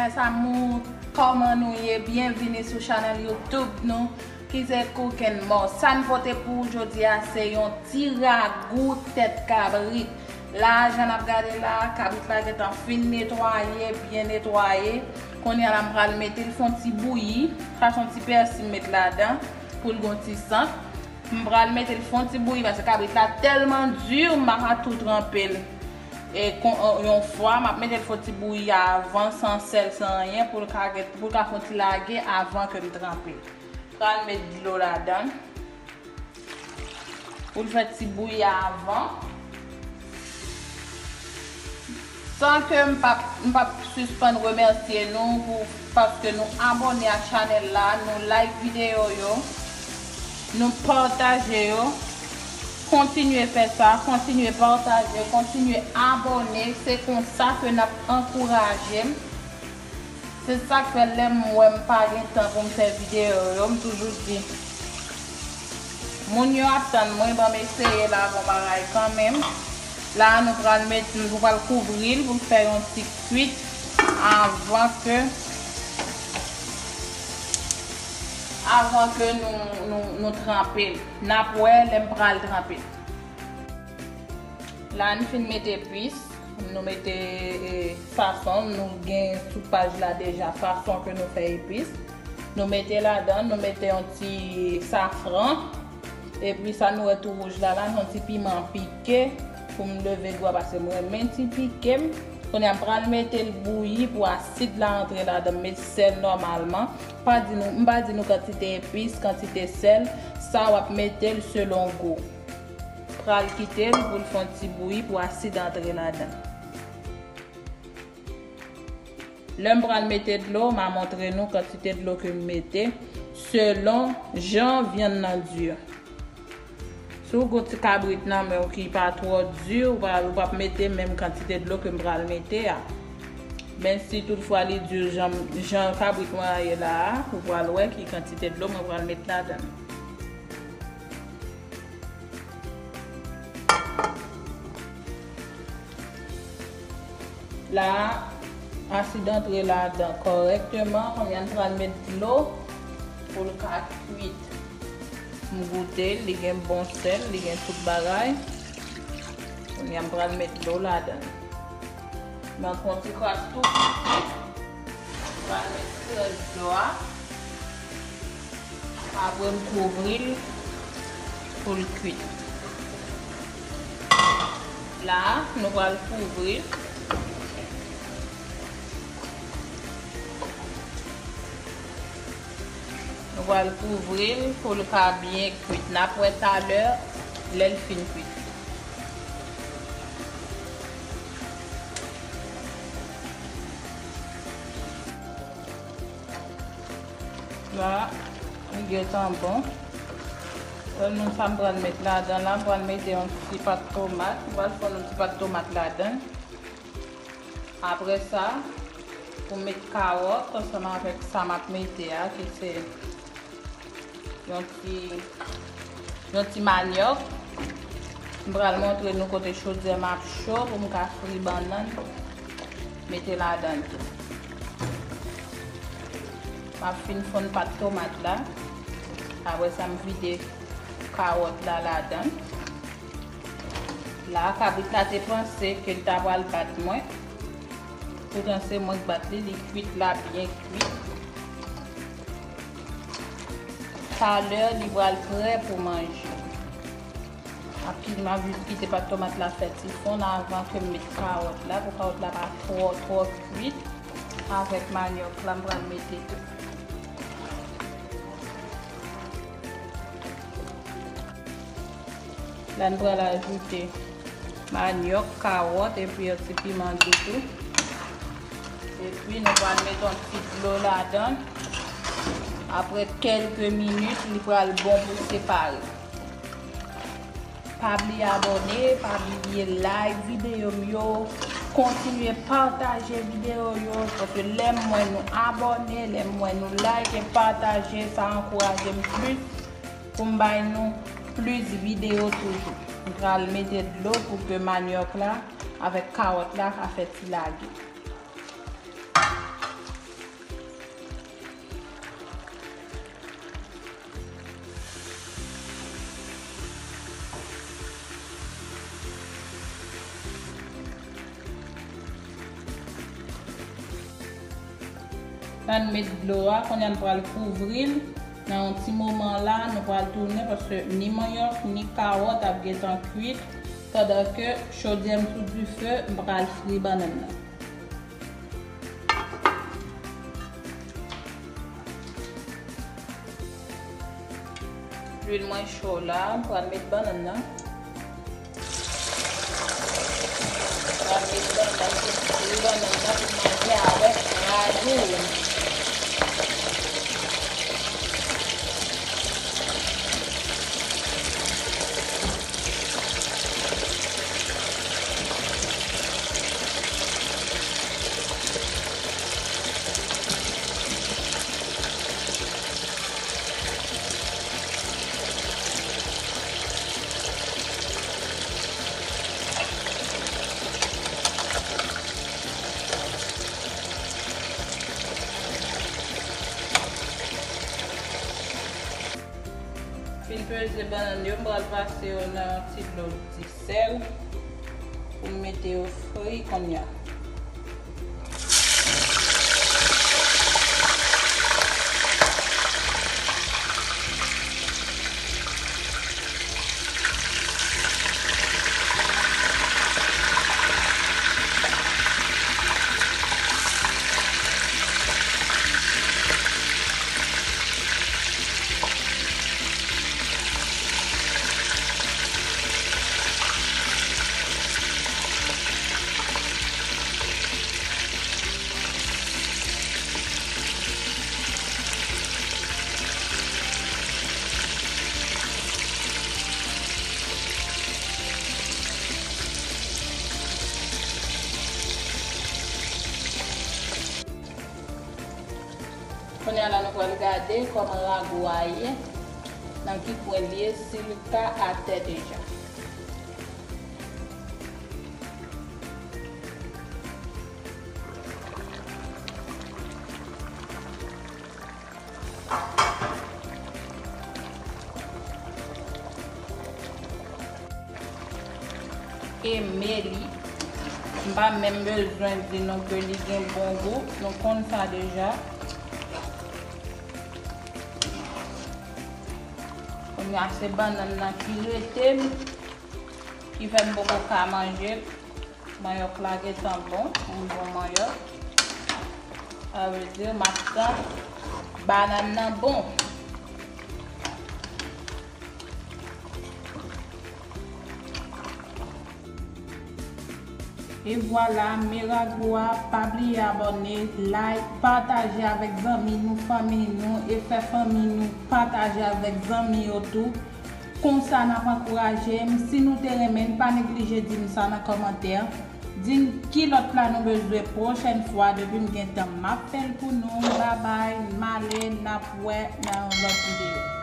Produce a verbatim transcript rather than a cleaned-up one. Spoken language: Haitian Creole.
Mes amours, kòman nou ye? Byenvini sou chanèl YouTube nou ki se Cook and More. Sa n pote pou ou jodi a se yon ti ragou tèt kabrit. La, jan n ap gade la, kabrit la gentan fin netwaye, byen netwaye. Kounye a la, m pral mete l fè yon ti bouyi. Sa se yon ti pèsi m met ladan pou l gen yon ti sant. M pral mete l fè yon ti bouyi paske kabrit la tèlman di, m pa ka tou tranpe l. E kon, yon fwa, m ap mete l fè yon ti bouyi avan, san sèl, san anyen, pou l ka, pou l ka fè yon ti lage avan ke m tranpe l. Pral met dlo ladan l pou l fè ti bouyi avan. San ke m p ap, m p ap sispann remèsye nou pou, paske nou abòne ak chanèl la, nou like videyo yo, nou pataje yo. Kontinye fè sa, kontinye pataje, kontinye abòne. Se konsa ke n ap ankouraje m. Se sa k fè lè m wè m pa gen tan pou m fè videyo yo, m toujou di, moun yo ap tann mwen, ban m eseye lagon bagay kanmenm. La, nou pral met, nou pral kouvri l pou l fè yon ti kwit avan ke, avan ke nou, nou, nou tranpe l. N ap wè lè m pral tranpe l. La, n fin met epis. Nou mete, e, sason. Nou gen sou paj la deja sason ke nou fè epis. Nou mete ladan, nou mete yon ti safran. Epi sa nou wè tou wouj la, la, yon ti piman pike pou m leve gou a, paske m renmen ti pike m. Kounye a, m pral mete l bouyi pou asid la antre ladan. M met sèl nòmalman. Pa di nou, m pa di nou kantite epis, kantite sèl. Sa w ap mete l selon gou. Pral kite l pou l fè yon ti bouyi pou asid antre ladan. Lè m pral mete dlo, m a montre nou kantite dlo ke m mete selon jan vyann nan di. Si w gon ti kabrit nan men w ki pa twò di, ou pa, ou p ap mete menm kantite dlo ke m pral mete a. Men si toutfwa li di jan, jan kabrit mwen an ye la a, ou pral wè ki kantite dlo mwen pral met ladan. La, asid antre ladan kòrèkteman. Kounye a, n pral met dlo pou l ka kwit. M goute l, li gen bon sèl, li gen tout bagay. Kounye a, m pral met dlo ladan. M ap pran ti kras tou piti. M pral met krèz dlo a. Apre, m kouvri l pou l kwit. La, nou pral kouvri l. Nou pral kouvri l pou l ka byen kwit. N ap wè talè lè l fin kwit. La, li gentan bon. Sèlman sa m pral met ladan la, m pral mete yon ti pat tomat. M pral fonn yon ti pat tomat ladan. Apre sa, pou m met kawòt ansanm avèk sa m ap mete a, ki se yon ti, yon ti manyòk. M pral montre nou kote chodyè m ap cho pou m ka fri bannann. Mete ladan tou. M ap fin fonn pat tomat la. Apre sa, m vide kawòt la ladan. La, kabrit la te panse ke l ta pral bat mwen. Poutan se mwen k bat li, li kwit la byen kwit. Talè, li pral prè pou manje. M ap ki-, m ap jis kite pat tomat la fè ti fonn avan ke m met kawòt la, pou kawòt la pa twò, twò kwit. Avèk manyòk la, m pral mete tou. La, n pral ajoute manyòk, kawòt, epi yon ti piman dou tou. Epi, nou pral met yon ti dlo ladan. Apre kèlke minit, li pral bon pou separe. Pa bliye abòne, pa bliye like videyo m yo. Kontinye pataje videyo yo, paske lè m wè nou abòne, lè m wè nou like e pataje, sa ankouraje m plis pou m bay nou plis videyo toujou. M pral mete dlo pou ke manyòk la avèk kawòt la ka fè ti lage. Sa n met dlo a, kounye a n pral kouvri l. Nan yon ti moman la, nou pral tounen paske ni manyòk, ni kawòt ap gentan kwit, pandan ke chodyè m sou dife, m pral fri bannann nan. Lwil mwen cho la, m pral met bannann nan. M pral met bannann pou m fri bannann nan pou m manje avèk ragout. Fin peze bannann yo, m pral pase yo nan yon ti dlo disèl pou m mete yo fri kounye a. Kounye a la, nou pral gade kòman rago a ye, nan ki pwen li ye, si li ka atè deja. Eme li. M pa menm bezwen di nou ke li gen bon gou. Nou konn sa deja. Kounye a se bannann nan ki rete m, ki fè m poko ka manje l. Manyòk la gentan bon, yon bon manyòk. Sa vle di m ap tann bannann nan bon. E vwala, me rago a, pa bliye abòne, like, pataje avèk zanmi nou, fanmi nou, e fè fanmi nou pataje avèk zanmi yo tou. Konsa n ap ankouraje m. Si nou te renmen n, pa neglije di m sa nan kòmantè. Di n ki lòt pla nou bezwen pwochèn fwa. Depi m gen tan, m ap fè l pou nou. Babay, m ale, n ap wè nan yon lòt videyo.